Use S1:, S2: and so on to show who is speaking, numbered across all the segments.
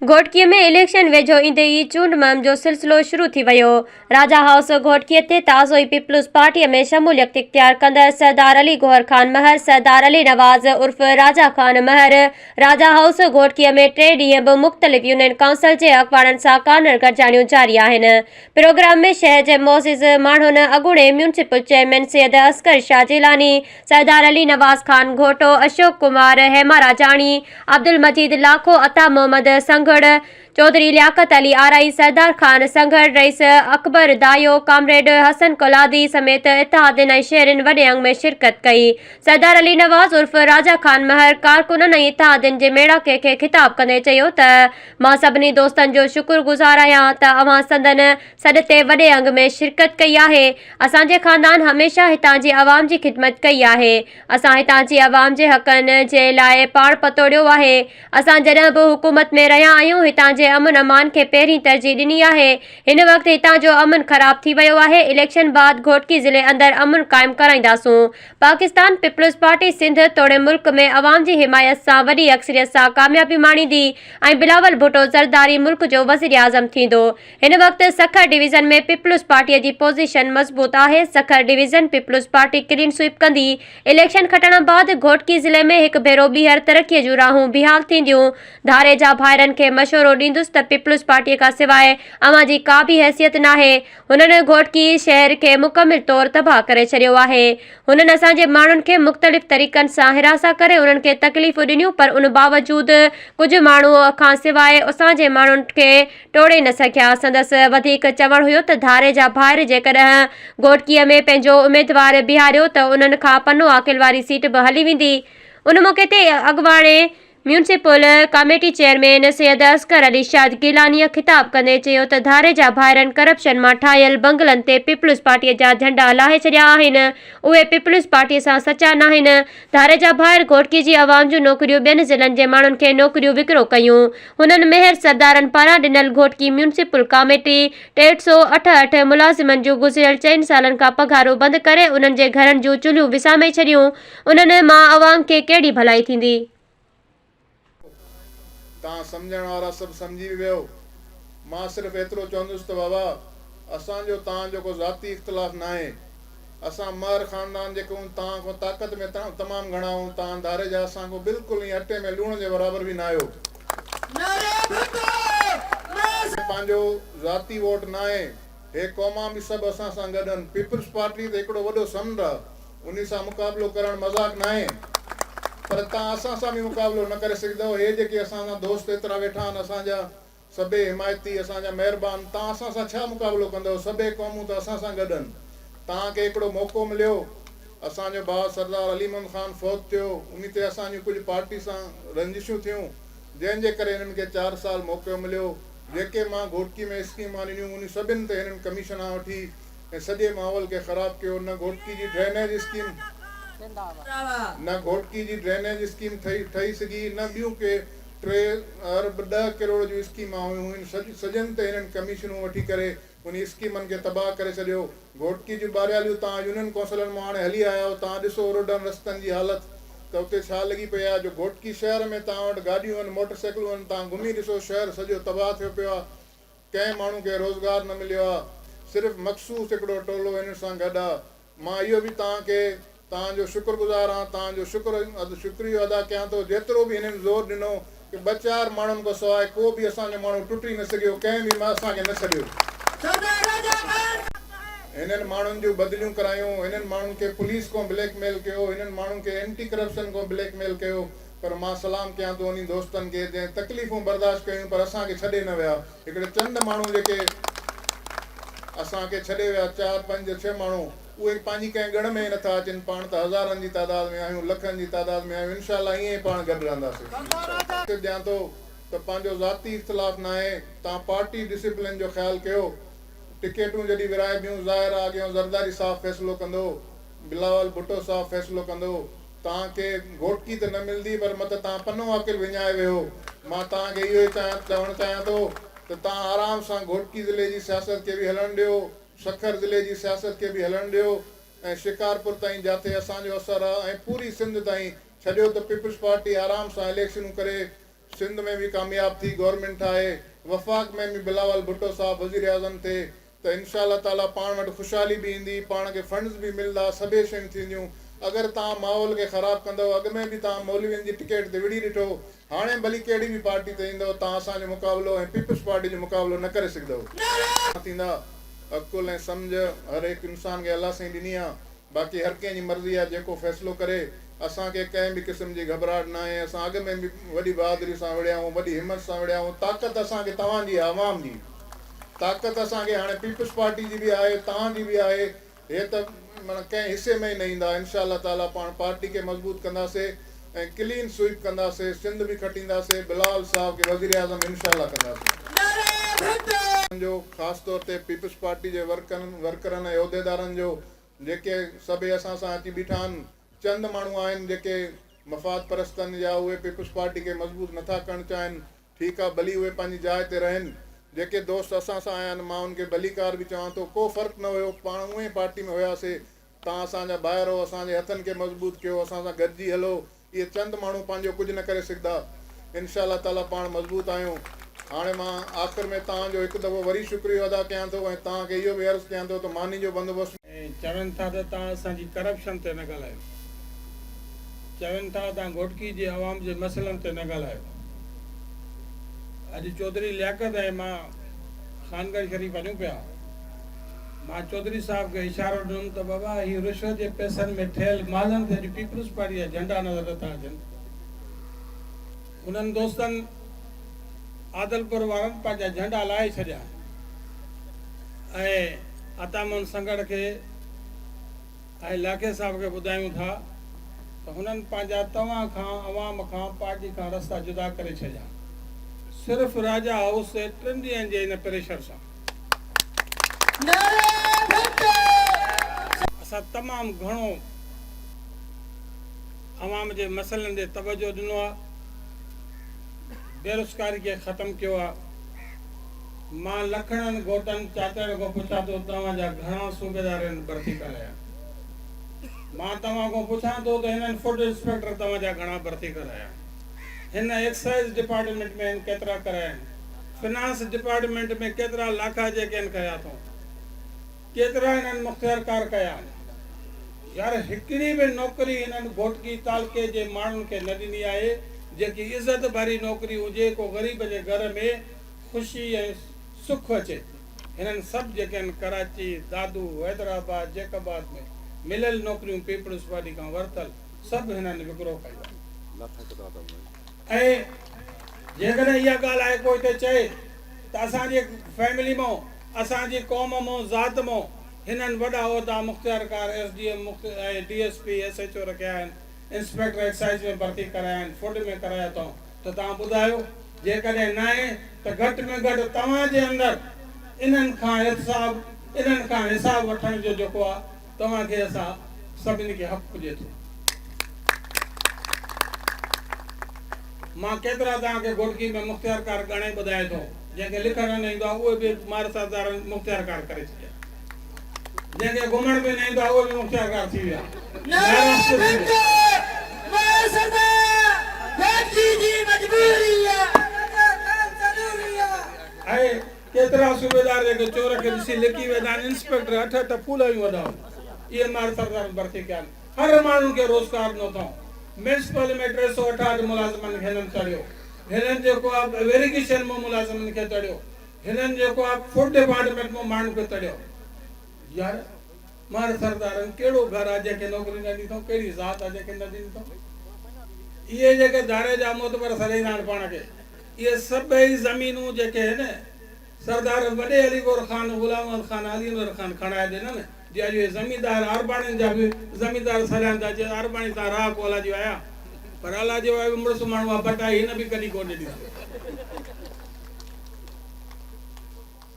S1: Ghotki ۾ election ويجهو ايندي ئي چونڊ مهم جو سلسلو شروع ٿي ويو. راجا هائوس گهوٽڪي تي تازو ئي پيپلز پارٽي ۾ شموليت اختيار ڪندڙ سردار علي گوهر خان مهر، سردار علي نواز عرف راجا خان مهر راجا هائوس گهوٽڪي ۾ ٽي ڏينهن به مختلف يونين ڪائونسل جي اڳواڻن سان ڪارنر گڏجاڻيون جاري آهن. پروگرام ۾ شهر جي معزز ماڻهن اڳوڻي ميونسپل چيئرمين سيد اصغر شاهه جيلاني، سردار علي نواز خان گهوٽو، اشوڪ ڪمار، هيما راجاڻي، عبدالمجيد لاکو، عطا محمد سنگهڙ، چوڌري لياقت علي آرائين، سردار خان سنگهڙ، رئيس اڪبر دايو، ڪامريڊ حسن ڪلادي سميت اتحادين ۽ شهرين وڏي انگ ۾ شرڪت ڪئي. سردار علي نواز عرف راجا خان مهر ڪارڪنن ۽ اتحادين جي ميڙاڪي کي خطاب ڪندي چيو ته مان سڀني دوستن جو شڪر گذار آهيان ته اوهان سندن سڏ تي وڏي انگ ۾ شرڪت ڪئي آهي، اسان جي خاندان هميشه هتان جي عوام جي خدمت ڪئي آهي، اسان هتان جي عوام جي حقن جي لاء پاڻ پتوڙيو آهي، اسان جڏهن به حڪومت ۾ رهيا آهيون هتان جي امن امان کي پهرين ترجيح ڏني آهي، هن وقت هتان جو امن خراب ٿي ويو آهي، اليڪشن بعد گهوٽڪي ضلعي اندر امن قائم ڪرائينداسون، پاڪستان پيپلز پارٽي سنڌ توڙي ملڪ ۾ عوام جي حمايت سان وڏي اڪثريت سان ڪاميابي ماڻيندي ۽ بلاول ڀٽو زرداري ملڪ جو وزيراعظم ٿيندو. هن وقت سکر ڊويزن ۾ پيپلز پارٽي جي پوزيشن مضبوط آهي، Sukkur division peoples party clean sweep ڪندي، اليڪشن کٽڻ بعد گهوٽڪي ضلعي ۾ هڪ ڀيرو ٻيهر ترقي جون راهون بحال ٿينديون، ڌاريجا ڀائرن کي مشورو ڏيندس ته پيپلز پارٽي کان سواء اوهان جي ڪا به حيثيت ناهي، هنن گهوٽڪي شهر کي مڪمل طور تباهه ڪري ڇڏيو آهي. هنن اسان جي ماڻهن کي مختلف طريقن سان هراسان ڪري انهن کي تڪليفون ڏنيون پر ان باوجود ڪجهه ماڻهو کان سواء اسان جي ماڻهن کي ٽوڙي نه سگهيا. سندس وڌيڪ چوڻ هيو ته ڌاري جا ڀائر جيڪڏهن گهوٽڪي ۾ پنهنجو اميدوار بيهاريو ته انهن کان پنو عاقل واري سيٽ به هلي ويندي. ان موقعي تي اڳواڻي municipal committee chairman Syed Asghar Ali Shah گيلانيء خطاب ڪندي چيو ته ڌاريجا ڀائرن ڪرپشن مان ٺاهيل بنگلن تي پيپلز پارٽيء جا جهنڊا لاهي ڇڏيا آهن، اهي پيپلز پارٽيء سان سچا ناهن، ڌاريجا ڀائر گهوٽڪي جي عوام جون نوڪريون ٻين ضلعن جي ماڻهن کي نوڪريون وڪرو ڪيون، هنن مهر سردارن پاران ڏنل گهوٽڪي ميونسپل ڪاميٽي 368 ملازمن جون گذريل چئن سالن کان پگهارون بند ڪري انهن جي گهرن جون چلهيون وسامي ڇڏيون، انهن مان عوام کي ڪهڙي ڀلائي ٿيندي؟
S2: توهان سمجهڻ وارا سڀ سمجهي به ويو. مان صرف ايترو چوندس ته بابا اسان جو توهان جو ڪو ذاتي اختلاف ناهي. اسان مهر خاندان جيڪي هون توهان کان طاقت ۾ تمام گهڻا هون توهان ڌاريجا اسان کان بلڪل ائين اٽي ۾ لوڻ جي برابر به ناهيو. پنهنجو ذاتي ووٽ ناهي. هي قومان به سڀ اسان سان گڏ هن. پيپلز پارٽي ته هڪڙو وڏو سمنڊ آ. انهي سان مقابلو ڪرڻ مذاق ناهي پر توهان اسان سان به مقابلو نه ڪري سگهندؤ، هي جيڪي اسان سان دوست ايترا ويٺا آهن اسان جا سڀئي حمايتي اسان جا مهربان توهان اسان سان ڇا مقابلو ڪندؤ، سڀئي قومون ته اسان سان گڏ آهن، توهان کي هڪڙو موقعو مليو اسان جو ڀاء سردار علي محمد خان فوت ٿيو انهي تي اسان جون ڪجهه پارٽي سان رنجشون ٿيون جنهن جي ڪري هنن کي چار سال موقعو مليو جيڪي مان گهوٽڪي ۾ اسڪيمان ڏنيون انهي سڀن تي هنن ڪميشنان وٺي ۽ سڄي ماحول کي خراب ڪيو، نه گهوٽڪي جي ڊرينيج اسڪيم نه گهوٽڪي جي ڊرينيج اسڪيم ٺهي سگهي نه ٻيون ڪي ٽي ارب ڏهه ڪروڙ جون اسڪيمان هيون هن سڄن تي هنن ڪميشنون وٺي ڪري انهي اسڪيمن کي تباهه ڪري ڇڏيو گهوٽڪي جون ٻارياليون توهان يونين ڪونسلن مان هاڻي هلي آيا آهيو توهان ڏسو روڊن رستن جي حالت ته اتي ڇا لڳي پئي آهي جو گهوٽڪي شهر ۾ توهان وٽ گاڏيون آهن موٽر سائيڪلون آهن توهان گهمي ڏسو شهر سڄو تباهه ٿيو پيو آهي ڪنهن ماڻهو کي روزگار نه مليو آ، صرف مخصوص هڪڙو ٽولو هنن سان گڏ آ. مان اهو به توهان کي توهان جو شڪر گذار آهيان، توهان جو شڪر شڪريو ادا ڪيان ٿو، جيترو به هنن زور ڏنو ڪه ٻه چار ماڻهن کان سواء ڪو به اسان جو ماڻهو ٽٽي نه سگهيو، ڪنهن به اسان کي نه ڇڏيو. هنن ماڻهن جون بدليون ڪرايون، هنن ماڻهن کي پوليس کان بليڪ ميل ڪيو، هنن ماڻهن کي اينٽي ڪرپشن کان بليڪ ميل ڪيو، پر مان سلام ڪيان ٿو انهي دوستن کي جنهن تڪليفون برداشت ڪيون پر اسان کي ڇڏي نه ويا. هڪڙي چند ماڻهو جيڪي اسان کي ڇڏي ويا چار پنج ڇهه ماڻهو اهي پنهنجي ڪنهن ڳڻ ۾ ئي نٿا اچن پاڻ ته هزارن جي تعداد ۾ آهيون لکن جي تعداد ۾ آهيون انشاء الله ائين ئي پاڻ گڏ رهنداسين. ڏيان ٿو ته پنهنجو ذاتي اختلاف ناهي توهان پارٽي ڊسيپلين جو خيال ڪيو ٽڪيٽون جڏهن ورهائبيون ظاهر آ اڳيون زرداري صاحب فيصلو ڪندو بلاول ڀٽو صاحب فيصلو ڪندو توهان کي گهوٽڪي ته نه ملندي پر مت توهان پنو عاقل وڃائي ويهو. مان توهان کي اهو ئي چوڻ چاهيان ٿو ته توهان آرام سان گهوٽڪي ضلعي جي سياست کي به هلڻ ڏيو، سکر ضلعي جي سياست کي به هلڻ ڏيو ۽ شڪارپور تائين جاٿي اسان جو اثر آ ۽ پوري سنڌ تائين ڇڏيو ته پيپلز پارٽي آرام سان اليڪشنون ڪري. سنڌ ۾ به ڪامياب ٿي گورنمينٽ ٺاهي، وفاق ۾ به بلاول ڀٽو صاحب وزيراعظم ٿئي ته انشاء الله تعاليٰ پاڻ وٽ خوشحالي به ايندي، پاڻ کي فنڊز به ملندا، سڀئي شيون ٿينديون. اگر توهان ماحول کي خراب ڪندؤ، اڳ ۾ به توهان مولوين جي ٽڪيٽ تي وڙهي ڏٺو، هاڻي ڀلي ڪهڙي به پارٽي تي ايندؤ، توهان اسان جو مقابلو ۽ پيپلز پارٽي جو مقابلو نه ڪري سگهندؤ. ٿيندا. عقل ۽ سمجهه هر هڪ انسان کي الله سائين ڏني آ، باقي هر ڪنهن جي مرضي آ جيڪو فيصلو ڪري. اسان کي ڪنهن به قسم جي گهٻراهٽ ناهي، اسان اڳ ۾ به وڏي بهادري سان وڙهيا آهيون، وڏي همت سان وڙهيا آهيون، طاقت اسان کي توهان جي آ، عوام جي. طاقت اسان کي هاڻي پيپلز پارٽي جي به آهي، توهان جي به آهي، هي ته معنيٰ ڪنهن حصي ۾ ئي نه ايندا، انشاء الله تعاليٰ پاڻ پارٽي کي مضبوط ڪنداسي ۽ ڪلين سوئيپ ڪنداسي، سنڌ به کٽينداسي، بلاول صاحب کي وزيراعظم انشاء الله ڪنداسي. جو خاص طور تي پيپلز پارٽي جي ورڪن ورڪرن ۽ عهديدارن جو جيڪي سڀئي اسان سان اچي بيٺا آهن، چند ماڻهو آهن جيڪي مفاد پرستن يا اهي پيپلز پارٽي کي مضبوط نٿا ڪرڻ چاهين، ٺيڪ آ ڀلي اهي پنهنجي جاء تي رهن. جيڪي دوست اسان سان آيا آهن مان انهن کي ڀليڪار به چوان ٿو. ڪو فرق نه هيو پاڻ اونهي پارٽي ۾ هياسي. توهان اسان جا ڀائر هو اسان جي هٿن کي مضبوط ڪيو اسان سان گڏجي هلو. اهي چند ماڻهو پنهنجو ڪجهه نه ڪري سگهندا. انشاء الله تعاليٰ پاڻ مضبوط آهيون. هاڻي مان آخر ۾ توهان جو هڪ دفعو وري شڪريو ادا ڪيان ٿو ۽ توهان کي اهو به عرض ڪيان ٿو ته ماني جو بندوبست.
S3: ۽ چون ٿا ته توهان اسان جي ڪرپشن تي نه ڳالهايو. چون ٿا توهان گهوٽڪي جي عوام جي مسئلن تي نه ڳالهايو. اڄ چوڌري لياقت ۽ مان خانڳڙهه شريف وڃون پيا. مان چوڌري صاحب کي اشارو ڏنم ته بابا هي رشوت جي پئسن ۾ ٺهيل محلن تي اڄ پيپلز پارٽي جا جهنڊا نظر نٿا اچن. انهن دوستن عادلپور وارن پنهنجا جهنڊا لاهي ڇڏيا ۽ عطا محمد سنگهڙ کي ۽ لاکي صاحب کي ٻڌايون ٿا ته هنن پنهنجا توهان کان، عوام کان، پارٽي کان رستا جدا ڪري ڇڏيا. صرف راجا هائوس تي ٽن ڏينهن جي ان پريشر سان. اسان تمام گهڻو عوام جي مسئلن ڏي توجهه ڏنو آهي، بيروزگاري کي ختم ڪيو آهي. مان لکڻن گهوٽن چاچڙ کان پڇان ٿو توهان جا گهڻا صوبيدار هن ڀرتي ڪرايا؟ مان توهان کان پڇان ٿو ته هنن فوڊ انسپيڪٽر توهان جا گهڻا ڀرتي ڪرايا؟ هن ايڪسائيز ڊپارٽمينٽ ۾ هن ڪيترا ڪرايا آهن؟ فنانس ڊپارٽمينٽ ۾ ڪيترا لاکا جيڪي هن ڪيا اٿئون؟ ڪيترا هنن مختيارڪار ڪيا آهن؟ يار هڪڙي به نوڪري هنن گهوٽڪي تعلقي جي ماڻهن کي نه ڏني آهي جيڪي عزت ڀري نوڪري هجي ڪو غريب جي گهر ۾ خوشي ۽ سک اچي. هنن سڀ جيڪي آهن ڪراچي، دادو، حيدرآباد، جيڪب آباد ۾ مليل نوڪريون پيپلز پارٽي کان ورتل سڀ هنن وڪرو ڪيو آهي. ۽ جيڪڏهن اها ڳالهه آهي ڪو هتي چئي ته اسان جي فيملي مون، اسان جي قوم مون، ذات مون هنن وڏا عهدا مختيارڪار، S D M, ۽ D S P, S H O رکيا آهن، انسپيڪٽر ايڪسائيز ۾ ڀرتي ڪرايا آهن، فوڊ ۾ ڪرايا اٿئون. ته توهان ٻڌايو جيڪڏهن ناهي ته گهٽ ۾ گهٽ توهان جي اندر انهن کان احتساب انهن کان حساب وٺڻ جو جيڪو آ توهان کي اسان سڀني کي حق پڄي ٿو. مان ڪيترا توهان کي گهوٽڪي ۾ مختيارڪار ڳڻي ٻڌائي ٿو جنهن کي لکڻ نه ايندو آ اهي به مارسادارن مختيارڪار ڪري ڇڏيا جنهن کي گهمڻ به نه ايندو آ اهي به مختيارڪار ٿي ويا.
S4: نعري ڀٽو مارسدا گهوٽڪي جي مجبوري آ
S3: ۽ ڪيترا صوبيدار جيڪي چور کي ڏسي لڪي ويندا آهن، انسپيڪٽر اٺ اٺ ڦولهيون وڏا هوندا اهي مار سردارن ڀرتي ڪيا آهن، هر ماڻهن کي روزگار ڏنو اٿئون، ميونسپل ۾ 368 ملازمن کي هنن تڙيو، هنن جيڪو آ ويريگيشن مان ملازمن کي تڙيو، هنن جيڪو آ فوڊ ڊپارٽمينٽ مان ماڻهن کي تڙيو، يار مار سردارن ڪهڙو گهر آ جنهن کي نوڪري نه ڏني اٿئون، ڪهڙي ذات آ جنهن کي نه ڏني اٿئون. اهي جيڪي ڌاري جا معتبر سڏيندا آهن پاڻ کي، اهي سڀئي زمينون جيڪي هن سردار وڏي علي گور خان، غلام محمد خان، علي انور خان کڻائي ڏنن، جي اڄ اهي زميندار عرباڻين جا به زميندار سڏائن ٿا، چي عرباڻي تان رهاڪو الله جي آيا، پر الله جو آيو به مڙس ماڻهو آ، بٽائي هن به ڪڏهن ڪونه ڏني اٿئون.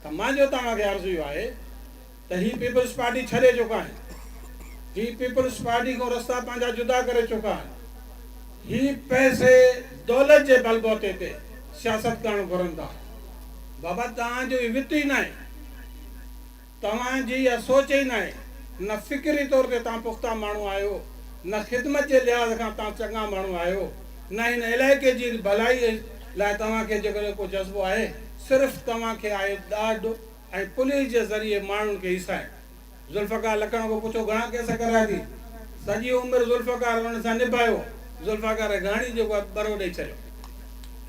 S3: ته مانجو توهان کي عرض اهو آهي. ته هي پيپلز پارٽي ڇڏي چڪا آهن، هي پيپلز پارٽي کان رستا پنهنجا جدا ڪري چڪا آهن، هي پئسي دولت جي بلبوتي تي سياست ڪرڻ گهرن ٿا، بابا توهان جو هي وت ئي ناهي، توهان جي اها سوچ ئي ناهي، نه فڪري طور تي توهان پختا ماڻهو آهيو، نه خدمت جي لحاظ کان توهان چڱا ماڻهو آهيو، نه هن علائقي جي ڀلائي ۽ لاء توهان کي جيڪڏهن ڪو جذبو آهي، صرف توهان کي آهي ڏاڍ ۽ پوليس جي ذريعي ماڻهن کي هيسائڻ. ذوالفقار لکڻ کان پڇيو گهڻا ڪيس ڪرايا ٿي؟ سڄي عمر ذوالفقار انهن سان نڀايو. ذوالفقار گهاڻي جيڪو آهي ٻرو ڏئي ڇڏيو.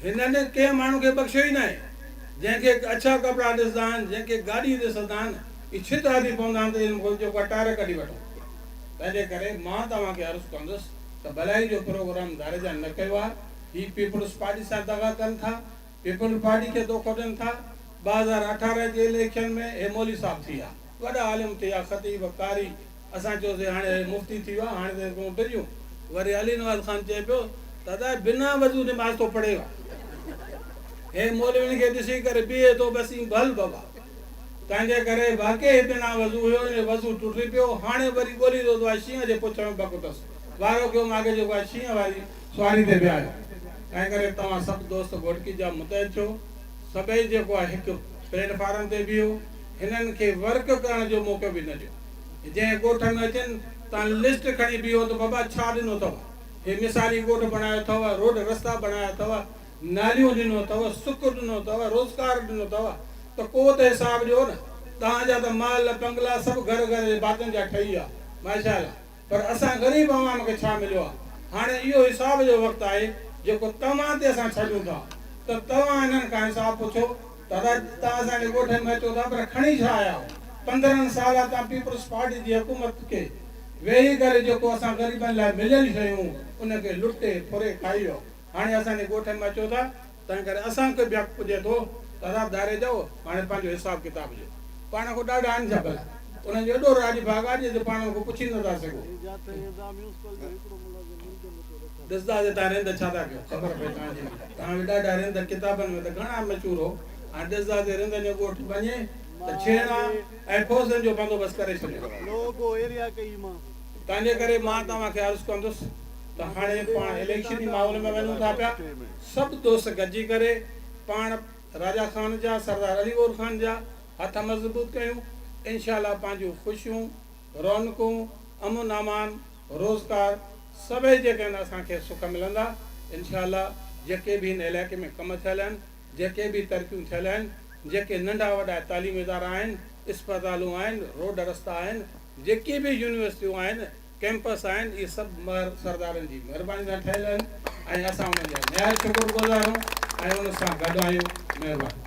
S3: هنن ڪنهن ماڻهو کي بخشيو ئي ناهي. جنهن کي اڇا ڪپڙا ڏسندا آهن، جنهن کي گاڏي ڏسندا آهن، اهي ڇتا ٿي پوندا آهن ته هن کان جيڪو آهي ٽائر ڪڍي وٺون. تنهنجي ڪري مان توهان کي عرض ڪندس ته ڀلائي جو پروگرام ڌاريجا نه ڪيو آهي. هي پيپلز پارٽي سان دغا ڪن ٿا. پيپلز پارٽي کي دوکو ڏين ٿا. 2018 جي اليڪشن ۾ هي مولوي صاحب ٿي ويا. وڏا عالم ٿي ويا، خطيب، قاري، اسان چيوسين هاڻي هي مفتي ٿي ويو آهي، هاڻي ته هن کان ڊڄون. وري علي نواز خان چئي پيو ته ادا هي بنا وضو نماز ٿو پڙهي. هي مولوين کي ڏسي ڪري بيهي ٿو بس ائين ڀل بابا. تنهنجي ڪري واقعي هي بنا وضو هيو، ان جو وضو ٽٽي پيو، هاڻي وري ڳولي ٿو ته شينهن جي پڇ ۾ بڪ اٿس. وارو ڪيو ماڳهي جيڪو آهي شينهن واري سواري تي ويا آهيو. تنهن ڪري توهان سڀ دوست گهوٽڪي جا متحد ٿيو. سڀئي جيڪو آهي هڪ پليٽ فارم تي بيهو. هنن کي ورڪ ڪرڻ جو موقعو به نه ڏيو. جنهن ڳوٺ ۾ اچن تان لسٽ کڻي بيهو ته بابا ڇا ڏنو اٿو. هي مثالي ڳوٺ بڻايو اٿو، روڊ رستا بڻايا اٿو، ناليون ڏنو اٿو، سک ڏنو اٿو، روزگار ڏنو اٿو ته ڪو ته حساب ڏيو نه. توهان جا ته محل بنگلا سڀ گهر گهر جي ڀاتين جا ٺهي ويا ماشاء الله. پر اسان غريب عوام کي ڇا مليو آهي؟ هاڻي اهو حساب جو وقت آهي جيڪو توهان تي اسان ڇڏيون ٿا ته توهان انهن کان حساب پڇو ته ادا توهان اسان جي ڳوٺن ۾ اچو ٿا پر کڻي ڇا آيا آهيو؟ 15 سال توهان پيپلز پارٽي جي حڪومت کي ويهي ڪري جيڪو اسان غريبن لاء مليل شيون ان کي لٽي ڦري کائي ويو هاڻي اسان جي ڳوٺن ۾ اچو ٿا تنهن ڪري اسان کي به حق پڄي ٿو ته ادا ڌاريجؤ هاڻي پنهنجو حساب ڪتاب ڏيو. پاڻ کان ڏاڍا آهن ڇا ڀلا؟ انهن جو ايڏو راڄ ڀاڳ آهي جو پاڻ ان کان پڇي نه ٿا سگهو. ڏسنداسين تان رند ڇا ٿا ڪيو. خبر پئي توهان جي به. توهان به ڏاڍا رند ڪتابن ۾ ته گهڻا مشهور هو. هاڻي ڏسنداسين رندن جو ڳوٺ وڃي ته ڇيڻا ۽ ڦوسن جو بندوبست ڪري ڇڏيو. تنهنجي ڪري مان توهان کي عرض ڪندس ته هاڻي پاڻ اليڪشني ماحول ۾ وڃون ٿا پيا. سڀ دوست گڏجي ڪري پاڻ راجا خان جا سردار علي گور خان جا هٿ مضبوط ڪيون انشاء الله پنهنجون خوشيون رونقون امن امان روزگار سڀئي جيڪي آهن اسان کي سک ملندا انشاء الله جيڪي به هن علائقي ۾ ڪم ٿيل آهن جيڪي به ترقيون ٿيل آهن جيڪي ننڍا وڏا تعليمي ادارا آهن اسپتالون آهن روڊ رستا آهن جيڪي به يونيورسٽيون آهن ڪيمپس آهن اهي سڀ مهر سردارن جي مهرباني سان ٺهيل آهن ۽ اسان انهن جا نهايت شڪر گذار آهيون ۽ ان سان گڏ آهيون مهرباني.